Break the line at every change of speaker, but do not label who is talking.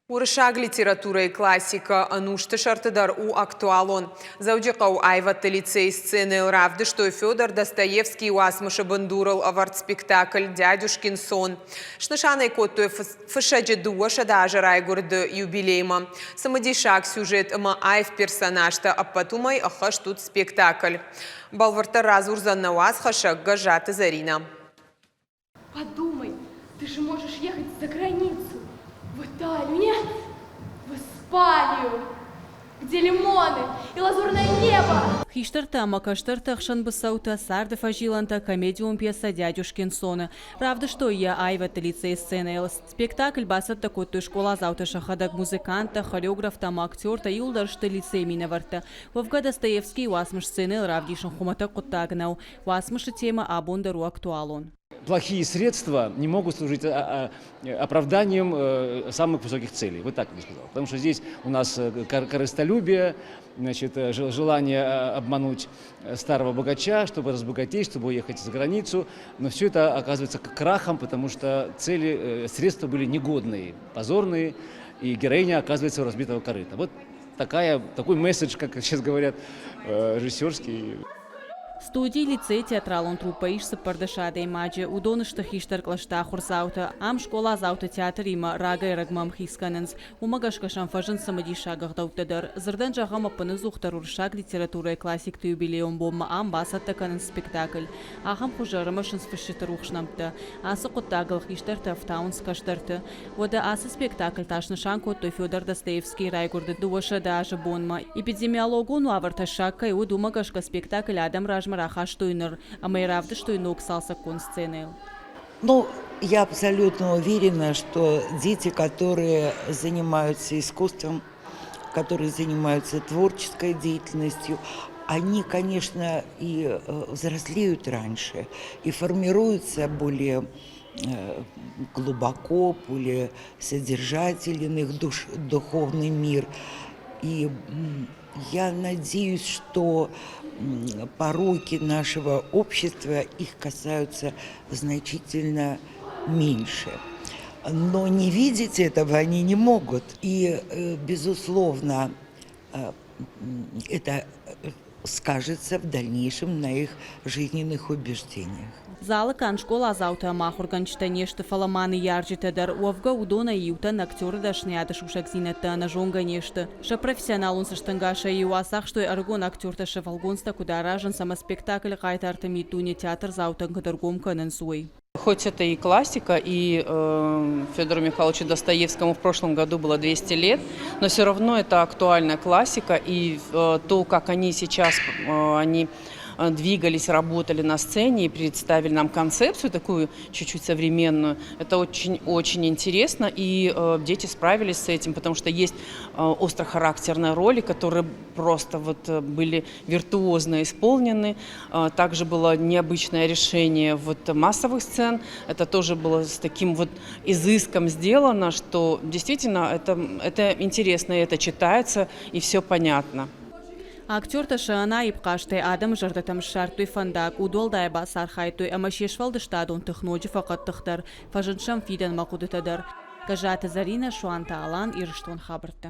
Уырыссаг литературӕйы классикӕ ӕнусты сӕрты дӕр у актуалон. Дзӕуджыхъӕуы аивӕдты лицейы сценӕйыл равдыстой Федор Достоевскийы уацмысы бындурыл ӕвӕрд спектакль «Дядюшкин сон». Снысан ӕй кодтой фыссӕджы 200 азы райгуырды юбилеймӕ. Цымыдисаг сюжет ӕмӕ аив персонажтӕ ӕппӕт уымӕй ӕххӕст уыд спектакль. Бӕлвырддӕр радзурдзӕн нӕ уацхӕссӕг Гӕззаты Зӕринӕ.
Подумай, ты же можешь ехать за границу, в Италию, нет, в Испанию, где лимоны и лазурное небо.
Хистӕртӕ ӕмӕ кӕстӕрты ӕхсӕн быцӕутӕ, царды фӕзилӕнтӕ, комедион пьесӕ «Дядюшкин сон»-ы. Равдыстой йӕ аивӕдты лицейы сценӕйыл. Спектакль бацӕттӕ кодтой скъоладзаутӕ сӕхӕдӕг, музыканттӕ, хореографтӕ ӕмӕ актертӕ, иууылдӕр сты лицейы минӕвӕрттӕ. Уӕвгӕ Достоевскийы уацмыс сценӕйыл равдисын хуымӕтӕг хъуыддаг нӕу. Уацмысы темӕ абон дӕр у актуалон.
Плохие средства не могут служить оправданием самых высоких целей. Вот так я бы сказал. Потому что здесь у нас корыстолюбие, значит, желание обмануть старого богача, чтобы разбогатеть, чтобы уехать за границу. Но все это оказывается крахом, потому что цели, средства были негодные, позорные, и героиня оказывается у разбитого корыта. Вот такой месседж, как сейчас говорят, режиссерский.
Студийы лицейы театралон труппӕ ис 14 адӕймаджы. Уыдон сты хистӕр кълӕсты ахуырдзаутӕ. Ам скъоладзаутӕ театримӕ рагӕй-ӕрӕгмӕ ӕмхиц кӕнынц. Уымӕ гӕсгӕ сӕм фӕзынд цымыдисаг ӕгъдӕуттӕ дӕр. Дзырдӕн зӕгъӕм, ӕппынӕдзухдӕр уырыссаг литературӕйы классикты юбилейон бонмӕ ам бацӕттӕ кӕнынц спектакль. Ахӕм хуызы ӕрымысынц фысджыты рухс нӕмттӕ. Ацы хъуыддагыл хистӕртӕ ӕфтауынц кӕстӕрты. Уӕдӕ ацы спектакль та снысан кодтой Федор Достоевскийы райгуырды 200 азы бонмӕ. Эпидемиологон уавӕр тӕссаг кӕй уыд, уымӕ гӕсгӕ спектакль адӕм размӕ рахастой ныр ӕмӕ йӕ равдыстой ног цалцӕггонд сценӕйыл.
Ну, я абсолютно уверена, что дети, которые занимаются искусством, которые занимаются творческой деятельностью, они, конечно, и взрослеют раньше, и формируются более глубоко, более содержателен их духовный мир. И я надеюсь, что пороки нашего общества их касаются значительно меньше. Но не видеть этого они не могут. И, безусловно, это скажется в дальнейшем на их жизненных убеждениях.
Залы канд скъоладзаутӕ ӕмӕ ахуыргӕнджытӕ не сты, фӕлӕ ма ныййарджытӕ дӕр. Уӕвгӕ уыдонӕй иутӕн актеры дӕсныйады сусӕгдзинӕдтӕ ӕнӕзонгӕ не сты. Сӕ профессионалон цӕстӕнгасӕй-иу ацахстой ӕрыгон актертӕ сӕ фӕлгонцтӕ куыд аразынц ӕмӕ спектаклы хъайтарты миддуне театрдзаутӕн куыд ӕргом кӕнынц, уый.
Хоть это и классика, и Федору Михайловичу Достоевскому в прошлом году было 200 лет, но все равно это актуальная классика, и то, как они сейчас они двигались, работали на сцене и представили нам концепцию такую чуть-чуть современную. Это очень-очень интересно, и дети справились с этим, потому что есть острохарактерные роли, которые просто вот были виртуозно исполнены. Также было необычное решение вот массовых сцен. Это тоже было с таким вот изыском сделано, что действительно это интересно, и это читается, и все понятно.
Актертӕ сӕ ӕнаипп хъазтӕй адӕмы зӕрдӕтӕм ссардтой фӕндаг, удуӕлдай бацархайдтой ӕмӕ се сфӕлдыстадон тых ноджы фӕхъӕддыхдӕр, фӕзынд сӕм фидӕнмӕ хъуыдытӕ дӕр. Гӕззаты Зӕринӕ, Суанты Алан, Ирыстон хабӕрттӕ.